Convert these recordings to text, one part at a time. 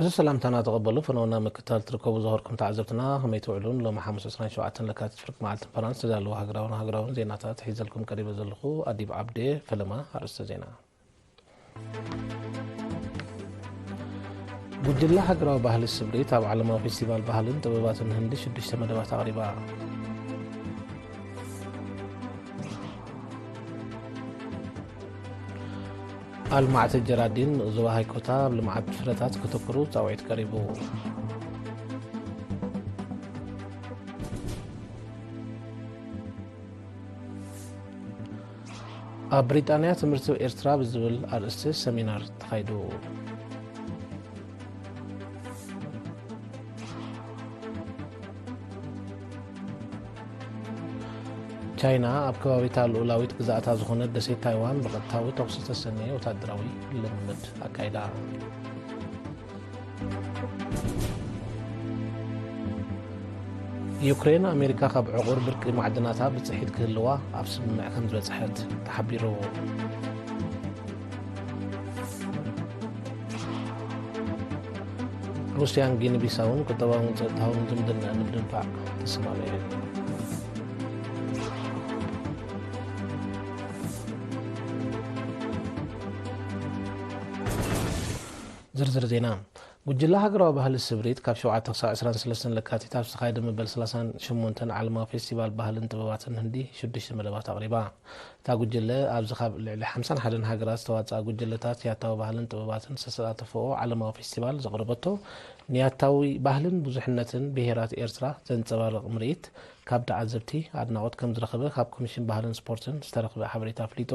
እዚ ሰላምታና ተቐበሉ። ፈነወና ምክታል ትርከቡ ዝኸርኩም ተዓዘብትና፣ ከመይ ትውዕሉን? ሎሚ ሓሙስ ዕስራን ሸውዓተን ለካቲት ፍርቂ መዓልቲ ፈረንስ ዝተዳለዉ ሃገራውን ሃገራውን ዜናታት ሒዘልኩም ቀሪበ ዘለኹ ኣዲብ ዓብዴ። ፈለማ ኣርእስተ ዜና። ጉጅለ ሃገራዊ ባህሊ ስብሪት ኣብ ዓለማዊ ፌስቲቫል ባህልን ጥበባትን ህንዲ ሽዱሽተ መደባት ኣቕሪባ። ኣልማዕቲ ጀራዲን ንኡዞባ ሃይኮታ ኣብ ልምዓት ፍረታት ከተኩሩ ጻውዒት ቀሪቡ። ኣብ ብሪጣንያ ትምህርቲ ኤርትራ ብዝብል ኣርእስቲ ሰሚናር ተኻይዱ። ቻይና ኣብ ከባቢታ ልኡላዊት ግዛእታ ዝኾነት ደሴት ታይዋን ብቐጥታዊ ተኹሲ ዝተሰነየ ወታደራዊ ልምምድ ኣካይዳ። ዩክሬን ኣሜሪካ ካብ ዕቑር ብርቂ ማዕድናታ ብፅሒት ክህልዋ ኣብ ስምምዕ ከም ዝበፅሐት ተሓቢሩ። ሩስያን ጊኒ ቢሳውን ቁጠባውን ጸጥታውን ዝምድና ንምድንፋዕ ተሰማሚዐን። ዝርዝር ዜና። ጉጅለ ሃገራዊ ባህሊ ስብሪት ካብ ሸውዓተ ክሳብ ዕስራን ሰለስተን ለካቲት ኣብ ዝተኻየደ መበል ሰላሳን ሸሞንተን ዓለማዊ ፌስቲቫል ባህልን ጥበባትን ህንዲ ሽዱሽተ መደባት ኣቕሪባ። እታ ጉጅለ ኣብዚ ካብ ልዕሊ ሓምሳን ሓደን ሃገራት ዝተዋጽኣ ጉጅለታት ያታዊ ባህልን ጥበባትን ዝተሳተፈኦ ዓለማዊ ፌስቲቫል ዘቕረበቶ ንያታዊ ባህልን ብዙሕነትን ብሄራት ኤርትራ ዘንጸባርቕ ምርኢት ካብ ተዓዘብቲ ኣድናቖት ከም ዝረኸበ ካብ ኮሚሽን ባህልን ስፖርትን ዝተረኽበ ሓበሬታ ኣፍሊጡ።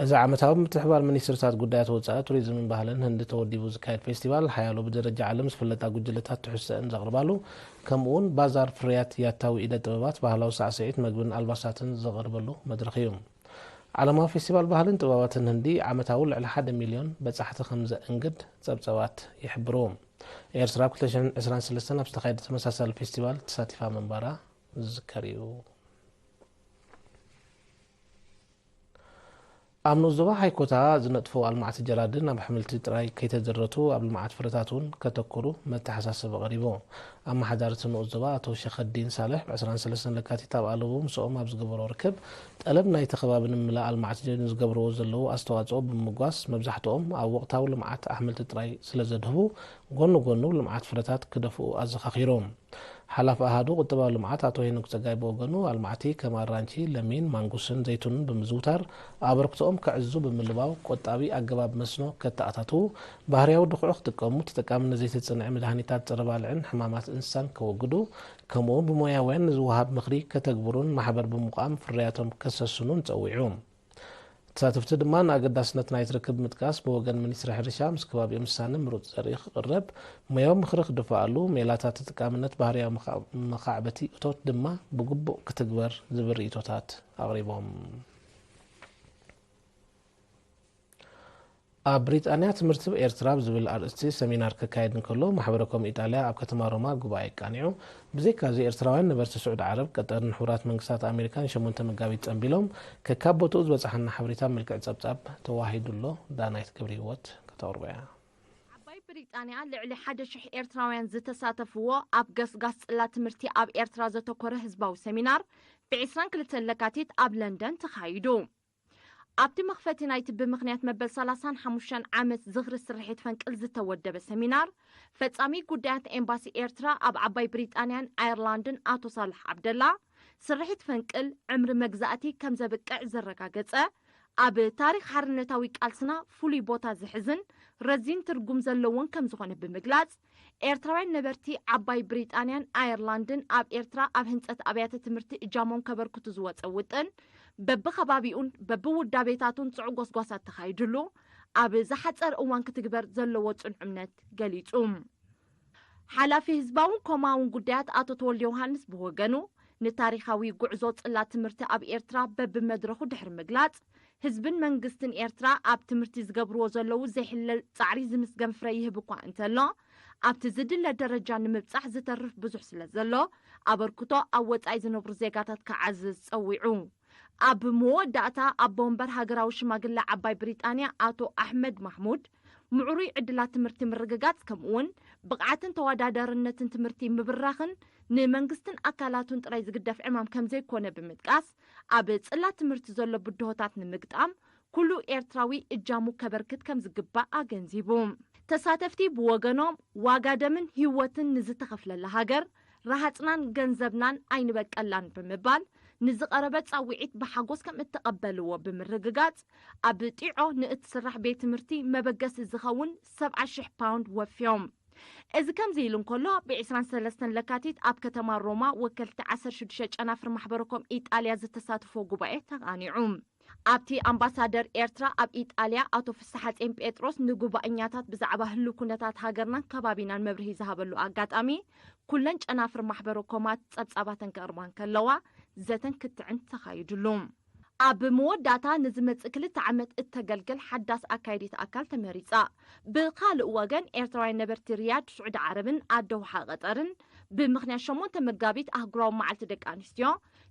እዚ ዓመታዊ ምትሕብባር ሚኒስትርታት ጉዳያት ወጻኢ፣ ቱሪዝምን ባህልን ህንዲ ተወዲቡ ዝካየድ ፌስቲቫል ሓያሎ ብደረጃ ዓለም ዝፍለጣ ጉጅለታት ትሕዝቶኣን ዘቕርባሉ፣ ከምኡውን ባዛር ፍርያት ያታዊ ኢደ ጥበባት፣ ባህላዊ ሳዕስዒት፣ መግብን ኣልባሳትን ዝቐርበሉ መድረኽ እዩ። ዓለማዊ ፌስቲቫል ባህልን ጥበባትን ህንዲ ዓመታዊ ልዕሊ ሓደ ሚልዮን በጻሕቲ ከም ዘእንግድ ጸብጸባት ይሕብሩ። ኤርትራ ኣብ ክልተ ሽሕን ዕስራን ሰለስተን ኣብ ዝተኻየደ ተመሳሳሊ ፌስቲቫል ተሳቲፋ ምንባራ ዝዝከር እዩ። ኣብ ንኡስ ዞባ ሃይኮታ ዝነጥፉ ኣልማዕቲ ጀራድን ኣብ ኣሕምልቲ ጥራይ ከይተደረቱ ኣብ ልምዓት ፍረታት እውን ከተኩሩ መተሓሳሰቢ ቀሪቡ። ኣመሓዳሪ እቲ ንኡስ ዞባ ኣቶ ሸኸዲን ሳልሕ ብ ዕስራን ሰለስተን ለካቲት ኣብ ኣለቡ ምስኦም ኣብ ዝገበሮ ርክብ፣ ጠለብ ናይቲ ከባቢ ንምምላእ ኣልማዕቲ ንዝገብርዎ ዘለዉ ኣስተዋፅኦ ብምምጓስ፣ መብዛሕትኦም ኣብ ወቕታዊ ልምዓት ኣሕምልቲ ጥራይ ስለ ዘድህቡ፣ ጎኒ ጎኑ ልምዓት ፍረታት ክደፍኡ ኣዘኻኺሮም። ሓላፊ ኣሃዱ ቁጠባዊ ልምዓት ኣቶ ሄኖክ ጸጋይ ብወገኑ፣ ኣልማዕቲ ከም ኣራንቺ፣ ለሚን፣ ማንጉስን ዘይቱንን ብምዝውታር ኣበርክቶኦም ከዕዙ ብምልባው፣ ቆጣቢ ኣገባብ መስኖ ከተኣታትዉ፣ ባህርያዊ ድኹዒ ክጥቀሙ፣ ተጠቃምነት ዘይተጸንዐ መድሃኒታት ጸረ ባልዕን ሕማማት እንስሳን ከወግዱ፣ ከምኡውን ብሞያውያን ንዝወሃብ ምኽሪ ከተግብሩን ማሕበር ብምቋም ፍርያቶም ከሰስኑን ጸዊዑ። ተሳተፍቲ ድማ ንኣገዳስነት ናይቲ ርክብ ብምጥቃስ፣ ብወገን ሚኒስትሪ ሕርሻ ምስ ከባቢኦም ዝሳነ ምሩጽ ዘርኢ ክቕረብ፣ ሞያዊ ምኽሪ ክድፋኣሉ፣ ሜላታት ተጠቃምነት ባህርያዊ መኻ-፣ መኻዕበቲ እቶት ድማ ብግቡእ ክትግበር ዝብል ርእይቶታት ኣቕሪቦም። ኣብ ብሪጣንያ ትምህርቲ ብኤርትራ ብዝብል ኣርእስቲ ሰሚናር ክካየድ እንከሎ፣ ማሕበረ ኮም ኢጣልያ ኣብ ከተማ ሮማ ጉባኤ ኣቃኒዑ። ብዘይካዚ፣ ኤርትራውያን ነበርቲ ስዑዲ ዓረብ፣ ቀጠርን ሕቡራት መንግስታት ኣሜሪካን ሸሞንተ መጋቢት ጸንቢሎም ከካብ ቦትኡ ዝበጽሓና ሓበሬታ ኣብ መልክዕ ጸብጻብ ተዋሂዱ ኣሎ። ዳናይት ገብረ ህይወት ከተቕርቦ እያ። ዓባይ ብሪጣንያ ልዕሊ ሓደ ሽሕ ኤርትራውያን ዝተሳተፍዎ ኣብ ገስጋስ ጽላት ትምህርቲ ኣብ ኤርትራ ዘተኮረ ህዝባዊ ሰሚናር ብ ዕስራን ክልተን ለካቲት ኣብ ለንደን ተኻይዱ። ኣብቲ መኽፈቲ ናይቲ ብምኽንያት መበል ሰላሳን ሓሙሽተን ዓመት ዝኽሪ ስርሒት ፈንቅል ዝተወደበ ሰሚናር፣ ፈጻሚ ጉዳያት ኤምባሲ ኤርትራ ኣብ ዓባይ ብሪጣንያን ኣየርላንድን ኣቶ ሳልሕ ዓብደላ፣ ስርሒት ፈንቅል ዕምሪ መግዛእቲ ከም ዘብቅዕ ዘረጋገጸ፣ ኣብ ታሪኽ ሓርነታዊ ቃልስና ፍሉይ ቦታ ዝሕዝን ረዚን ትርጉም ዘለዎን ከም ዝኾነ ብምግላጽ፣ ኤርትራውያን ነበርቲ ዓባይ ብሪጣንያን ኣየርላንድን ኣብ ኤርትራ ኣብ ህንጸት ኣብያተ ትምህርቲ እጃሞም ከበርክቱ ዝወጸ ውጥን፣ በብኸባቢኡን በብውዳቤታቱን ጽዑቕ ጎስጓሳት ተኻይድሉ፣ ኣብ ዝሓጸረ እዋን ክትግበር ዘለዎ ጽኑዕ እምነት ገሊጹ። ሓላፊ ህዝባውን ኮማውን ጉዳያት ኣቶ ተወልደ ዮሃንስ ብወገኑ፣ ንታሪኻዊ ጉዕዞ ጽላት ትምህርቲ ኣብ ኤርትራ በብመድረኹ ድሕሪ ምግላጽ፣ ህዝብን መንግስትን ኤርትራ ኣብ ትምህርቲ ዝገብርዎ ዘለዉ ዘይሕለል ጻዕሪ ዝምስገን ፍረ ይህብ እኳ እንተሎ፣ ኣብቲ ዝድለ ደረጃ ንምብጻሕ ዝተርፍ ብዙሕ ስለ ዘሎ፣ ኣበርክቶ ኣብ ወጻኢ ዝነብሩ ዜጋታት ክዓዝዝ ጸዊዑ። ኣብ መወዳእታ፣ ኣቦ ወንበር ሃገራዊ ሽማግለ ዓባይ ብሪጣንያ ኣቶ ኣሕመድ ማሕሙድ፣ ምዕሩይ ዕድላት ትምህርቲ ምርግጋጽ፣ ከምኡውን ብቕዓትን ተወዳዳርነትን ትምህርቲ ምብራኽን ንመንግስትን ኣካላቱን ጥራይ ዝግደፍ ዕማም ከም ዘይኮነ ብምጥቃስ፣ ኣብ ጽላት ትምህርቲ ዘሎ ብድሆታት ንምግጣም ኩሉ ኤርትራዊ እጃሙ ከበርክት ከም ዝግባእ ኣገንዚቡ። ተሳተፍቲ ብወገኖም፣ ዋጋ ደምን ህይወትን ንዝተኸፍለላ ሃገር፣ ረሃጽናን ገንዘብናን ኣይንበቀላን ብምባል፣ ንዝቐረበ ጻውዒት ብሓጎስ ከም እተቐበልዎ ብምርግጋጽ፣ ኣብ ጢዖ ንእትስራሕ ቤት ትምህርቲ መበገሲ ዝኸውን ሰብዓ ሽሕ ፓውንድ ወፍዮም። እዚ ከምዚ ኢሉ እንከሎ፣ ብ ዕስራን ሰለስተን ለካቲት ኣብ ከተማ ሮማ ወከልቲ ዓሰርተ ሽዱሽተ ጨናፍር ማሕበረ ኮም ኢጣልያ ዝተሳትፎ ጉባኤ ተቓኒዑ። ኣብቲ ኣምባሳደር ኤርትራ ኣብ ኢጣልያ ኣቶ ፍስሓጼን ጴጥሮስ ንጉባእኛታት ብዛዕባ ህሉው ኩነታት ሃገርናን ከባቢናን መብርሂ ዝሃበሉ ኣጋጣሚ፣ ኩለን ጨናፍር ማሕበረ ኮማት ጸብጻባተን ከቕርባ እንከለዋ፣ ዘተን ክትዕን ተኻይድሉ። ኣብ መወዳእታ ንዝመጽእ ክልተ ዓመት እተገልግል ሓዳስ ኣካይዲት ኣካል ተመሪጻ። ብኻልእ ወገን፣ ኤርትራውያን ነበርቲ ሪያድ፣ ስዑዲ ዓረብን ኣደውሓ ቀጠርን፣ ብምኽንያት ሸሞንተ መጋቢት ኣህጉራዊ መዓልቲ ደቂ ኣንስትዮ፣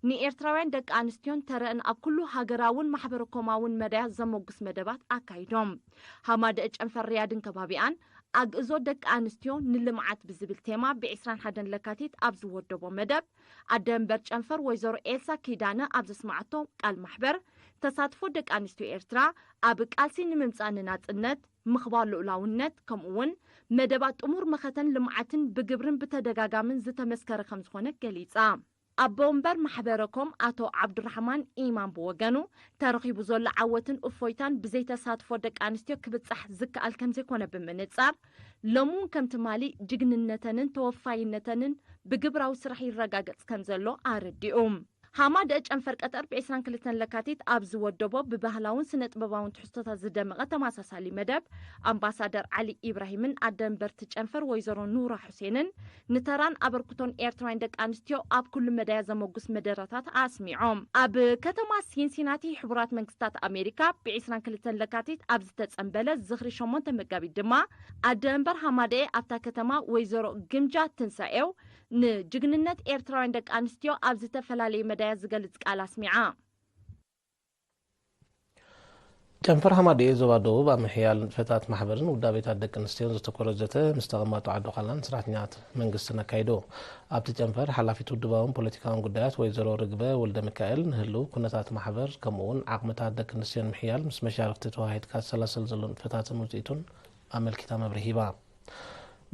ንኤርትራውያን ደቂ ኣንስትዮን ተረእን ኣብ ኩሉ ሃገራውን ማሕበረ ኮማውን መዳያት ዘመጉስ መደባት ኣካይዶም። ሃማደአ ጨንፈር ሪያድን ከባቢኣን፣ ኣግእዞ ደቂ ኣንስትዮ ንልምዓት ብዝብል ቴማ፣ ብ ዕስራን ሓደን ለካቲት ኣብ ዝወደቦ መደብ፣ ኣደ መንበር ጨንፈር ወይዘሮ ኤልሳ ኪዳነ ኣብ ዘስማዓቶ ቃል ማሕበር፣ ተሳትፎ ደቂ ኣንስትዮ ኤርትራ ኣብ ቃልሲ ንምምጻእ ንናጽነት፣ ምኽባር ልኡላውነት፣ ከምኡ'ውን መደባት ጥሙር መኸተን ልምዓትን ብግብርን ብተደጋጋምን ዝተመስከረ ከም ዝኾነ ገሊጻ። ኣቦ ወንበር ማሕበረ ኮም ኣቶ ዓብዱራሕማን ኢማም ብወገኑ፣ ተረኺቡ ዘሎ ዓወትን እፎይታን ብዘይ ተሳትፎ ደቂ ኣንስትዮ ክብጻሕ ዝከኣል ከም ዘይኮነ ብምንጻር፣ ሎሚ እውን ከም ትማሊ ጅግንነተንን ተወፋይነተንን ብግብራዊ ስራሕ ይረጋገጽ ከም ዘሎ ኣረዲኡ። ሃማደአ ጨንፈር ቀጠር ብ ዕስራን ክልተን ለካቲት ኣብ ዝወደቦ ብባህላውን ስነ-ጥበባውን ትሕዝቶታት ዝደመቐ ተመሳሳሊ መደብ፣ ኣምባሳደር ዓሊ ኢብራሂምን ኣደ መንበርቲ ጨንፈር ወይዘሮ ኑራ ሑሴንን ንተራን ኣበርክቶን ኤርትራውያን ደቂ ኣንስትዮ ኣብ ኩሉ መዳያ ዘመጉስ መደረታት ኣስሚዖም። ኣብ ከተማ ሲንሲናቲ ሕቡራት መንግስታት ኣሜሪካ ብ ዕስራን ክልተን ለካቲት ኣብ ዝተጸንበለ ዝኽሪ ሸሞንተ መጋቢት ድማ፣ ኣደ መንበር ሃማደኤ ኣብታ ከተማ ወይዘሮ ግምጃ ትንሳኤው ንጅግንነት ኤርትራውያን ደቂ ኣንስትዮ ኣብ ዝተፈላለዩ መዳያት ዝገልጽ ቃል ኣስሚዓ። ጨንፈር ሃማደኤ ዞባ ደቡብ ኣብ ምሕያል ንጥፈታት ማሕበርን ውዳቤታት ደቂ ኣንስትዮን ዘተኮረ ዘተ ምስ ተቐማጦ ዓዲ ዃላን ሰራሕተኛታት መንግስትን ኣካይዱ። ኣብቲ ጨንፈር ሓላፊት ውድባውን ፖለቲካውን ጉዳያት ወይዘሮ ርግበ ወልደ ሚካኤል ንህልው ኩነታት ማሕበር ከምኡ እውን ዓቕምታት ደቂ ኣንስትዮ ንምሕያል ምስ መሻርኽቲ ተወሃሂድካ ዝሰላሰል ዘሎ ንጥፈታትን ውፅኢቱን ኣመልኪታ መብርሂ ሂባ።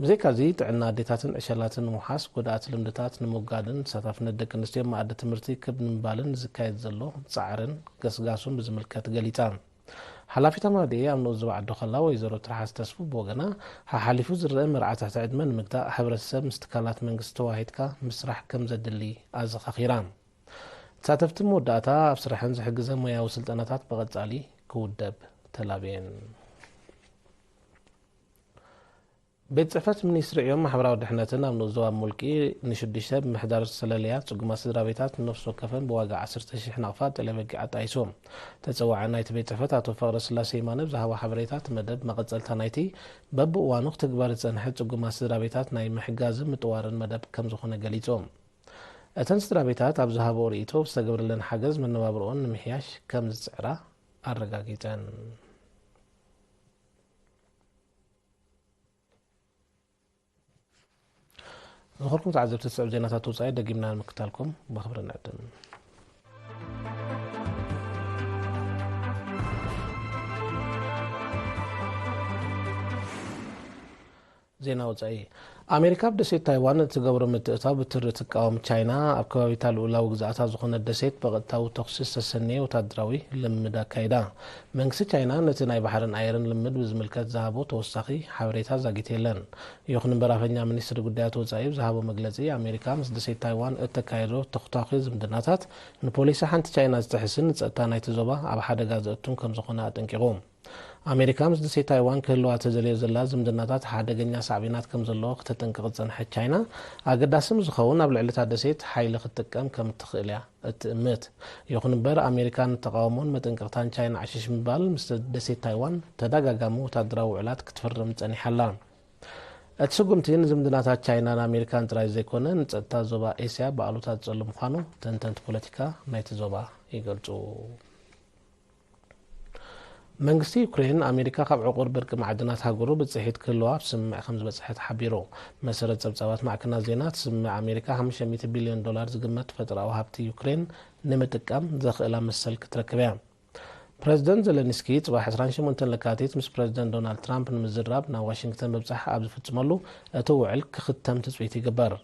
ብዘይካዚ ጥዕና ኣዴታትን ዕሸላትን ንምውሓስ፣ ጎዳእቲ ልምድታት ንምውጋድን ተሳታፍነት ደቂ ኣንስትዮ ኣብ መኣዲ ትምህርቲ ክብ ንምባልን ዝካየድ ዘሎ ጻዕርን ገስጋሱን ብዝምልከት ገሊጻ። ሓላፊት ሃማደኤ ኣብ ንኡስ ዞባ ዓዲ ዃላ ወይዘሮ ትርሓስ ተስፉ ብወገና፣ ሓሓሊፉ ዝረአ መርዓ ትሕቲ ዕድመ ንምግታእ ሕብረተሰብ ምስ ትካላት መንግስቲ ተወሃሂድካ ምስራሕ ከም ዘድሊ ኣዘኻኺራ። ተሳተፍቲ መወዳእታ ኣብ ስራሕን ዝሕግዘ ሞያዊ ስልጠናታት ብቐጻሊ ክውደብ ተላብየን። ቤት ጽሕፈት ሚኒስትሪ ዕዮን ማሕበራዊ ድሕነትን ኣብ ንኡስ ዞባ ሙልቂ ንሽዱሽተ ብምሕዳር ዝተለለያ ጽጉማት ስድራ ቤታት ንነፍሲ ወከፈን ብዋጋ ዓሰርተ ሽሕ ናቕፋ ጤለ በጊዕ ኣጣይሱ። ተጸዋዒ ናይቲ ቤት ጽሕፈት ኣቶ ፍቕረስላሴ የማነ ብዝሃቦ ሓበሬታ፣ እቲ መደብ መቐጸልታ ናይቲ በብእዋኑ ክትግበር ዝጸንሐ ጽጉማት ስድራ ቤታት ናይ ምሕጋዝን ምጥዋርን መደብ ከም ዝኾነ ገሊጹ። እተን ስድራ ቤታት ኣብ ዝሃብኦ ርእይቶ፣ ብዝተገብረለን ሓገዝ መነባብሮኦን ንምሕያሽ ከም ዝጽዕራ ኣረጋጊጸን። ዝኸበርኩም ተዓዘብቲ፣ ዝስዕብ ዜናታት ወጻኢ ደጊምና ንምክታልኩም ብኽብሪ ንዕድም። ዜና ወጻኢ። ኣሜሪካ ኣብ ደሴት ታይዋን እትገብሮ ምትእታው ብትሪ እትቃወም ቻይና፣ ኣብ ከባቢታ ልኡላዊ ግዝኣታ ዝኾነት ደሴት ብቐጥታዊ ተኹሲ ዝተሰነየ ወታደራዊ ልምምድ ኣካይዳ። መንግስቲ ቻይና ነቲ ናይ ባሕርን ኣየርን ልምምድ ብዝምልከት ዝሃቦ ተወሳኺ ሓበሬታ ዛጊት የለን። ይኹን እምበር፣ ኣፈኛ ሚኒስትሪ ጉዳያት ወጻኢ ብዝሃቦ መግለጺ፣ ኣሜሪካ ምስ ደሴት ታይዋን እተካየዶ ተኹታኺ ዝምድናታት ንፖሊሲ ሓንቲ ቻይና ዝጥሕስን ንጸጥታ ናይቲ ዞባ ኣብ ሓደጋ ዘእቱን ከም ዝኾነ ኣጠንቂቑ። ኣሜሪካ ምስ ደሴት ታይዋን ክህልዋ ተዘልዮ ዘላ ዝምድናታት ሓደገኛ ሳዕቤናት ከም ዘለዎ ክተጠንቅቕ ዝጸንሐት ቻይና፣ ኣገዳሲ ምስ ዝኸውን ኣብ ልዕሊ እታ ደሴት ሓይሊ ክትጥቀም ከም እትኽእል እያ እትእምት። ይኹን እምበር፣ ኣሜሪካ ንተቓውሞን መጠንቀቕታን ቻይና ዕሽሽ ምባል ምስ ደሴት ታይዋን ተደጋጋሚ ወታደራዊ ውዕላት ክትፍርም ጸኒሓ ኣላ። እቲ ስጉምቲ ንዝምድናታት ቻይናን ኣሜሪካን ጥራይ ዘይኮነ፣ ንጸጥታ ዞባ ኤስያ ብኣሉታ ዝጸሉ ምዃኑ ተንተንቲ ፖለቲካ ናይቲ ዞባ ይገልጹ። መንግስቲ ዩክሬን፣ ኣሜሪካ ካብ ዕቑር ብርቂ ማዕድናት ሃገሩ ብጽሒት ክህልዋ ኣብ ስምምዕ ከም ዝበጽሐ ተሓቢሩ። መሰረት ጸብጻባት ማዕከናት ዜና፣ እቲ ስምምዕ ኣሜሪካ ሓሙሽተ ሚእቲ ቢልዮን ዶላር ዝግመት ፈጠራዊ ሃብቲ ዩክሬን ንምጥቃም ዘኽእላ መሰል ክትረክብ እያ። ፕረዚደንት ዘለንስኪ ጽባሕ ዕስራን ሸሞንተን ለካቲት ምስ ፕረዚደንት ዶናልድ ትራምፕ ንምዝራብ ናብ ዋሽንግተን ምብጻሕ ኣብ ዝፍጽመሉ፣ እቲ ውዕል ክኽተም ትጽቢት ይግበር።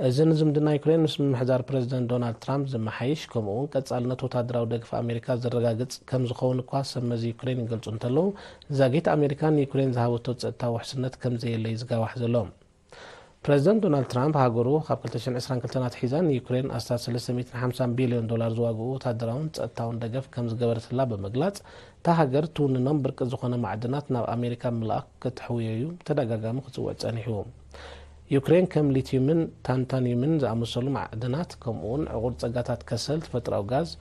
እዚ ንዝምድና ዩክሬን ምስ ምምሕዳር ፕረዚደንት ዶናልድ ትራምፕ ዝመሓይሽ፣ ከምኡ እውን ቀጻልነት ወታደራዊ ደግፊ ኣሜሪካ ዘረጋግጽ ከም ዝኸውን እኳ ሰብ መዚ ዩክሬን ይገልጹ እንተለዉ፣ ዛጊት ኣሜሪካ ንዩክሬን ዝሃበቶ ጸጥታዊ ውሕስነት ከም ዘየለ እዩ ዝጋዋሕ ዘሎ። ፕረዚደንት ዶናልድ ትራምፕ ሃገሩ ካብ ክልተ ሽሕን ዕስራን ክልተን ኣትሒዛ ንዩክሬን ኣስታት ሰለስተ ሚእትን ሓምሳን ቢልዮን ዶላር ዝዋግኡ ወታደራውን ጸጥታውን ደገፍ ከም ዝገበረትላ ብምግላጽ፣ እታ ሃገር ትውንኖም ብርቂ ዝኾነ ማዕድናት ናብ ኣሜሪካ ምልኣኽ ክትሕውዮ እዩ ተደጋጋሚ ክጽውዕ ጸኒሑ። ዩክሬን ከም ሊትዩምን ታንታንዩምን ዝኣመሰሉ ማዕድናት፣ ከምኡውን ዕቑር ጸጋታት ከሰል፣ ተፈጥሮኣዊ ጋዝ፣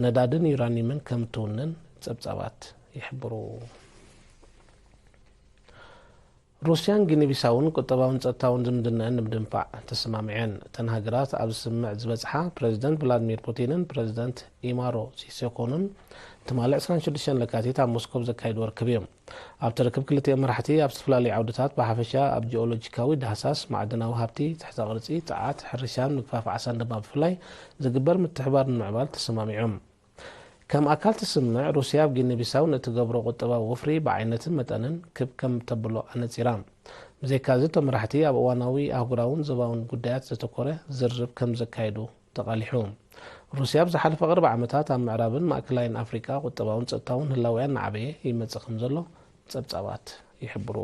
ነዳድን ዩራኒየምን ከም እትውንን ጸብጻባት ይሕብሩ። ሩስያን ጊኒ ቢሳውን ቁጠባውን ጸጥታውን ዝምድነአን ንምድንፋዕ ተሰማሚዐን። እተን ሃገራት ኣብዚ ስምምዕ ዝበጽሓ፣ ፕረዚደንት ቭላድሚር ፑቲንን ፕረዚደንት ኢማሮ ሲሶኮንን ትማሊ ዕስራን ሽዱሽተን ለካቲት ኣብ ሞስኮ ኣብ ዘካየድዎ ርክብ እዮም። ኣብቲ ርክብ ክልቲኦም መራሕቲ ኣብ ዝተፈላለዩ ዓውድታት፣ ብሓፈሻ ኣብ ጂኦሎጂካዊ ዳህሳስ፣ ማዕድናዊ ሃብቲ፣ ትሕተ ቅርጺ፣ ጸዓት፣ ሕርሻን ምግፋፍ ዓሳን ድማ ብፍላይ ዝግበር ምትሕብባር ንምምዕባል ተሰማሚዖም። ከም ኣካል እቲ ስምምዕ፣ ሩስያ ኣብ ጊኒ ቢሳው ንእትገብሮ ቁጠባዊ ወፍሪ ብዓይነትን መጠንን ክብ ከም ተብሎ ኣነጺራ። ብዘይካዚ፣ እቶም መራሕቲ ኣብ እዋናዊ ኣህጉራውን ዞባውን ጉዳያት ዘተኮረ ዝርርብ ከም ዘካየዱ ተቓሊሑ። ሩስያ ኣብ ዝሓለፈ ቅርብ ዓመታት ኣብ ምዕራብን ማእከላይን ኣፍሪቃ ቁጠባውን ጸጥታውን ህላዌኣ እናዓበየ ይመጽእ ከም ዘሎ ጸብጻባት ይሕብሩ።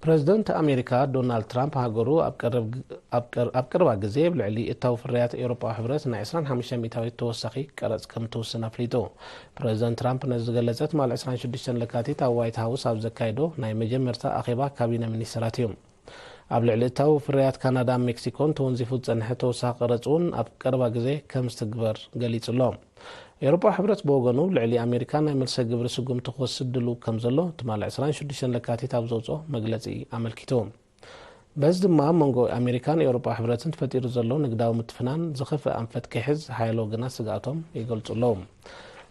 ፕረዚደንት ኣሜሪካ ዶናልድ ትራምፕ፣ ሃገሩ ኣብ ቀረብ ግ-፣ ኣብ ቀር-፣ ኣብ ቀረባ ግዜ ኣብ ልዕሊ እታው ፍርያት ኤውሮጳዊ ሕብረት ናይ ዕስራን ሓሙሽተ ሚእታዊት ተወሳኺ ቀረጽ ከም ትውስን ኣፍሊጡ። ፕረዚደንት ትራምፕ ነዚ ዝገለጸ ትማሊ ዕስራን ሽዱሽተን ለካቲት ኣብ ዋይት ሃውስ ኣብ ዘካየዶ ናይ መጀመርታ ኣኼባ ካቢነ ሚኒስትራት እዩ። ኣብ ልዕሊ እታው ፍርያት ካናዳን ሜክሲኮን ተወንዚፉ ዝጸንሐ ተወሳኺ ቀረጽ እውን ኣብ ቀረባ ግዜ ከም ዝትግበር ገሊጹ ኣሎ። ኤውሮጳዊ ሕብረት ብወገኑ፣ ልዕሊ ኣሜሪካ ናይ መልሰ ግብሪ ስጉምቲ ክወስድ ድሉው ከም ዘሎ ትማሊ ዕስራን ሽዱሽተን ለካቲት ኣብ ዘውጽኦ መግለጺ ኣመልኪቱ። በዚ ድማ፣ ኣብ መንጎ ኣሜሪካን ኤውሮጳዊ ሕብረትን ተፈጢሩ ዘሎ ንግዳዊ ምትፍናን ዝኸፍአ ኣንፈት ከይሕዝ ሓያሎ ወገናት ስግኣቶም ይገልጹ ኣለዉ።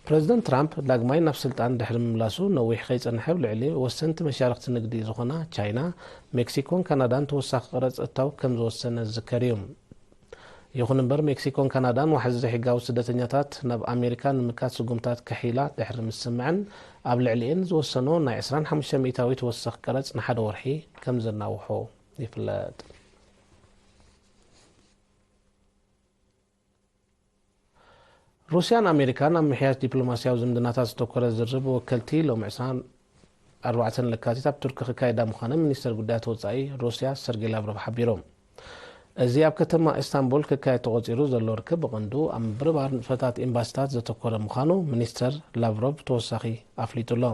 ፕረዚደንት ትራምፕ ዳግማይ ናብ ስልጣን ድሕሪ ምምላሱ፣ ነዊሕ ከይጸንሐ ኣብ ልዕሊ ወሰንቲ መሻርኽቲ ንግዲ ዝኾና ቻይና፣ ሜክሲኮን ካናዳን ተወሳኺ ቀረጽ እታው ከም ዝወሰነ ዝዝከር እዩ። ይኹን እምበር፣ ሜክሲኮን ካናዳን ዋሕዚ ዘይሕጋዊ ስደተኛታት ናብ ኣሜሪካ ንምልካት ስጉምታት ከሒላ ድሕሪ ምስምዐን፣ ኣብ ልዕሊኤን ዝወሰኖ ናይ ዕስራን ሓሙሽተ ሚእታዊት ወሰኽ ቀረጽ ንሓደ ወርሒ ከም ዘናውሖ ይፍለጥ። ሩስያን ኣሜሪካን ኣብ ምሕያሽ ዲፕሎማስያዊ ዝምድናታት ዝተኮረ ዝርርብ ወከልቲ ሎሚ ዕስራን ኣርባዕተን ለካቲት ኣብ ቱርኪ ክካየዳ ምዃነን ሚኒስተር ጉዳያት ወጻኢ ሩስያ ሰርጌይ ላቭሮቭ ሓቢሮም። እዚ ኣብ ከተማ ኢስታንቡል ክካየድ ተቖጺሩ ዘሎ ርክብ ብቐንዱ ኣብ ምብርባር ንጥፈታት ኤምባሲታት ዘተኮረ ምዃኑ ሚኒስተር ላቭሮቭ ተወሳኺ ኣፍሊጡ ኣሎ።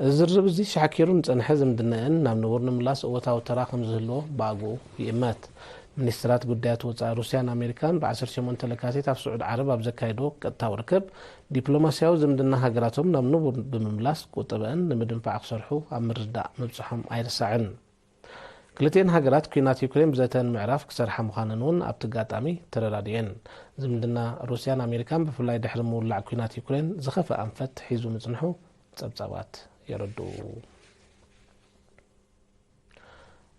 እዚ ዝርርብ እዚ ሻሕኪሩ ንጸንሐ ዝምድነአን ናብ ንቡር ንምላስ እወታዊ ተራ ከም ዝህልዎ ብኣግኡ ይእመት። ሚኒስትራት ጉዳያት ወጻኢ ሩስያን ኣሜሪካን ብ ዓሰርተ ሸሞንተ ለካቲት ኣብ ስዑድ ዓረብ ኣብ ዘካየድዎ ቀጥታዊ ርክብ፣ ዲፕሎማስያዊ ዝምድና ሃገራቶም ናብ ንቡር ብምምላስ ቁጠበአን ንምድንፋዕ ክሰርሑ ኣብ ምርድዳእ ምብጽሖም ኣይርሳዕን። ክልቲኤን ሃገራት ኲናት ዩክሬን ብዘተ ንምዕራፍ ክሰርሓ ምዃነን እውን ኣብቲ ኣጋጣሚ ተረዳዲኤን። ዝምድና ሩስያን ኣሜሪካን ብፍላይ ድሕሪ ምውላዕ ኲናት ዩክሬን ዝኸፍአ ኣንፈት ሒዙ ምጽንሑ ጸብጻባት የረድኡ።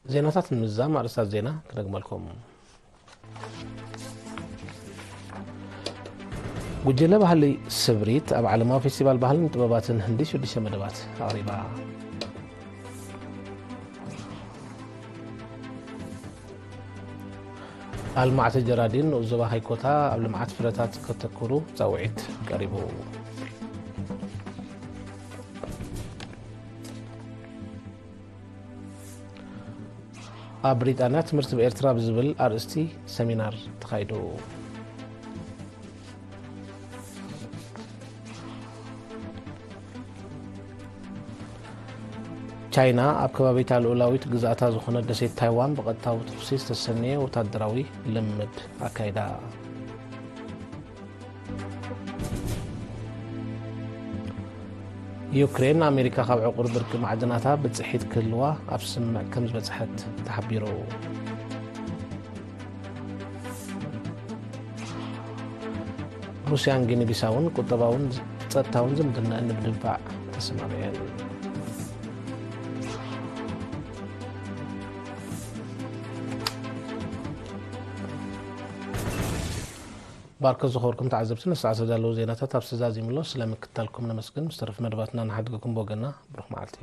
ዜናታት ንምዝዛም ኣርእስታት ዜና ክደግመልኩም። ጉጅለ ባህሊ ስብሪት ኣብ ዓለማዊ ፌስቲቫል ባህልን ጥበባትን ህንዲ ሽዱሽተ መደባት ኣቕሪባ። ኣልማዕቲ ጀራዲን ንኡስ ዞባ ሃይኮታ ኣብ ልምዓት ፍረታት ከተኩሩ ጻውዒት ቀሪቡ። ኣብ ብሪጣንያ ትምህርቲ ብኤርትራ ብዝብል ኣርእስቲ ሰሚናር ተኻይዱ። ቻይና ኣብ ከባቢታ ልኡላዊት ግዝኣታ ዝኾነት ደሴት ታይዋን ብቐጥታዊ ተኹሲ ዝተሰነየ ወታደራዊ ልምምድ ኣካይዳ። ዩክሬን፣ ኣሜሪካ ካብ ዕቑር ብርቂ ማዕድናታ ብጽሒት ክህልዋ ኣብ ስምምዕ ከም ዝበጽሐት ተሓቢሩ። ሩስያን ጊኒ ቢሳውን ቁጠባውን ጸጥታውን ዝምድና ንምድንፋዕ ተሰማሚዐን። ባርከ ዝኸበርኩም ተዓዘብቲ፣ ንሰዓት ዘዳለዉ ዜናታት ኣብ ሰዛዚምሎ ስለምክታልኩም ነመስግን። ምስ ተረፍ መደባትና ንሓድግኩም ብወገና ብሩኽ መዓልቲ።